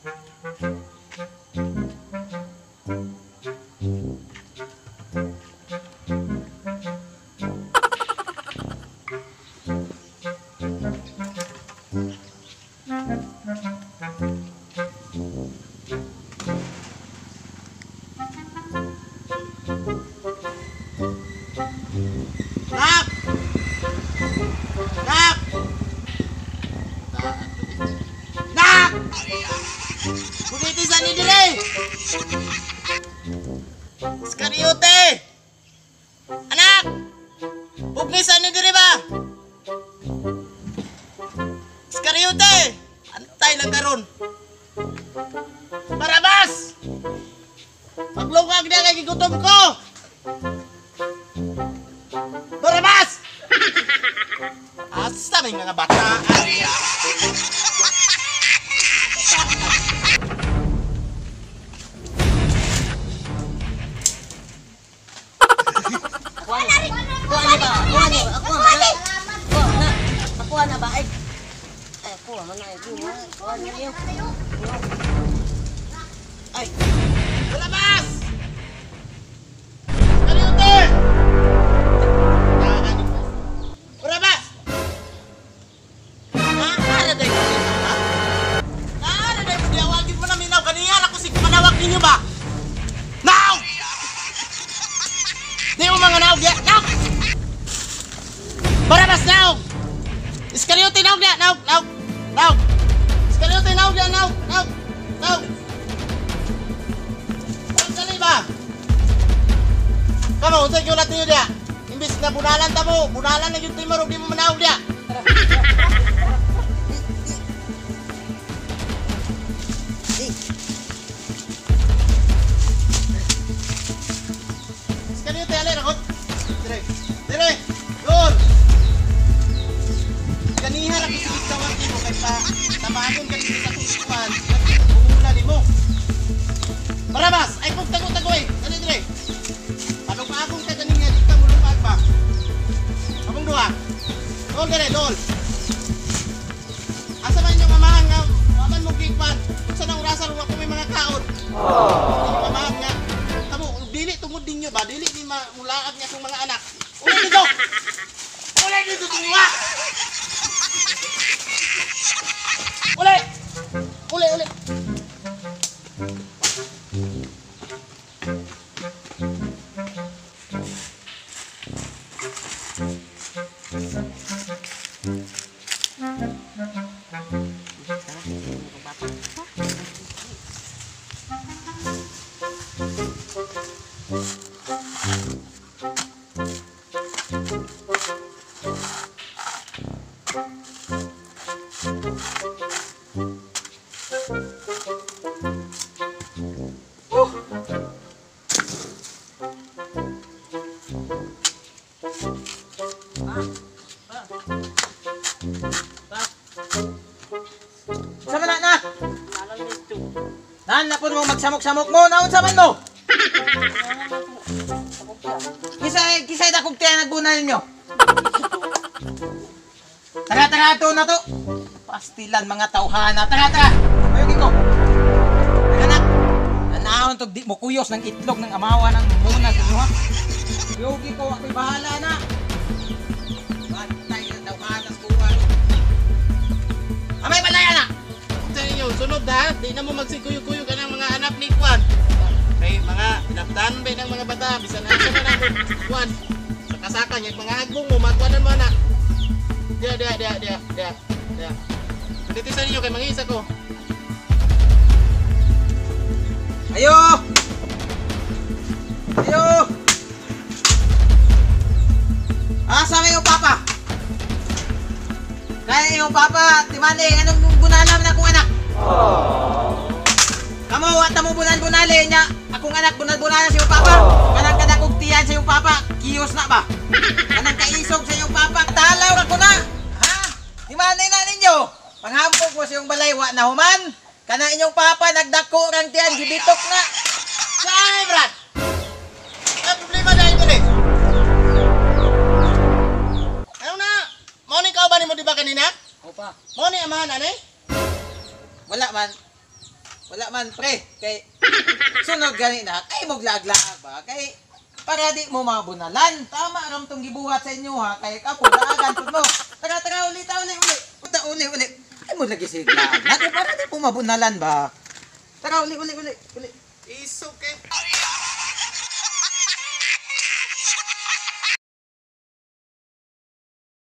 Nak! Nak! Nak! Pugiti sa ni dire! Iskariote! Anak! Pugni sa ni dire ba? Iskariote! Antay lang karon. Barabas! Paglungag niya kay gigutom ko! Barabas! Asa may mga bata? Ako na ba? Ay, ako man na. Ay, Barabas! Iskariote! Barabas! Naara day mo ha? Naara day mo diawagin mo na minaw kaniya ako sig manawag ninyo ba? Now! Di mo mga naog ya. Naog! Barabas naog! Iskariote naog ya, naog, naog, naog. Iskariote naog ya, naog, naog, naog. Dali ba? Kamo, unsay gyud natin diya? Imbis na bunalan ta mo, bunalan na gyud timor ug di mo manaog diya. Iskariote alay rakot. Dire. Dire. Dol. Ganiha ra kisig tawag nimo kay pa tabangon ka dito sa kuan. Bumula nimo. Barabas, ay kung tago-tago eh. Dali dire. Palungagong ka ganin nga di ka mulungag ba? Among duha. Dol dire, dol. Asa man inyong amahan nga waman mo gigpan? Unsa nang orasan wa ko may mga kaon? Inyong amahan nga kamo dili tungod ninyo ba? Dili ni mulaag niya akong mga anak. Uli dito. Uli dito tuwa. Uli. Uli, uli. Sama na na. Nan napon mo magsamok-samok mo, naon sa man mo? Kisay kisay dakog tiyan nagbunal ninyo. Tara tara ato na to. Pastilan mga tawhana. Tara tara. Ayun ko. Anak. Nanaon to di mo kuyos ng itlog ng amawa ng muna sa inyo ha. Yogi ko ako'y bahala na. Bantay ng tawhana sa kuwan. Amay balaya na. Sa inyo, sunod ha, di na mo magsiguyog-kuyog ang mga anak ni Kwan. Kay mga pinaptan ba ng mga bata, bisan asa man ang Kwan. Sa kasaka niya, mga agbong mo, magkuanan mo na. Dia, dia, dia, dia, dia, dia. Dito sa inyo, kay mga isa ko. Ayo! Ayo! Asa may iyong papa? Kaya iyong papa, timani, anong bunalam na akong anak? Kamo, at mo bunal-bunali niya, akong anak bunal-bunala sa iyong papa. Kanang kadakog tiyan sa iyong papa, kiyos na ba? Kanang kaisog sa iyong papa, talaw ra ko na. Ha? Timani na ninyo. Panghampog mo sa iyong balay, wa na human. Kana inyong papa, nagdako rang tiyan, gibitok na. Saan, Brad? Ang problema dahil dali. Ano na? Morning ka ba ni mo di ba kanina? Opa. Morning amahan, ane? Wala man. Wala man pre, kay sunod gani na kay mo laag-laag ba kay para di mo mabunalan. Tama ram tong gibuhat sa inyo ha, kay kapo laagan pud mo. Tara tara uli ta uli uli. Uta uli uli. Ay mo lagi sig laag. Na kay para di mo mabunalan ba. Tara uli uli uli uli. Isog kay.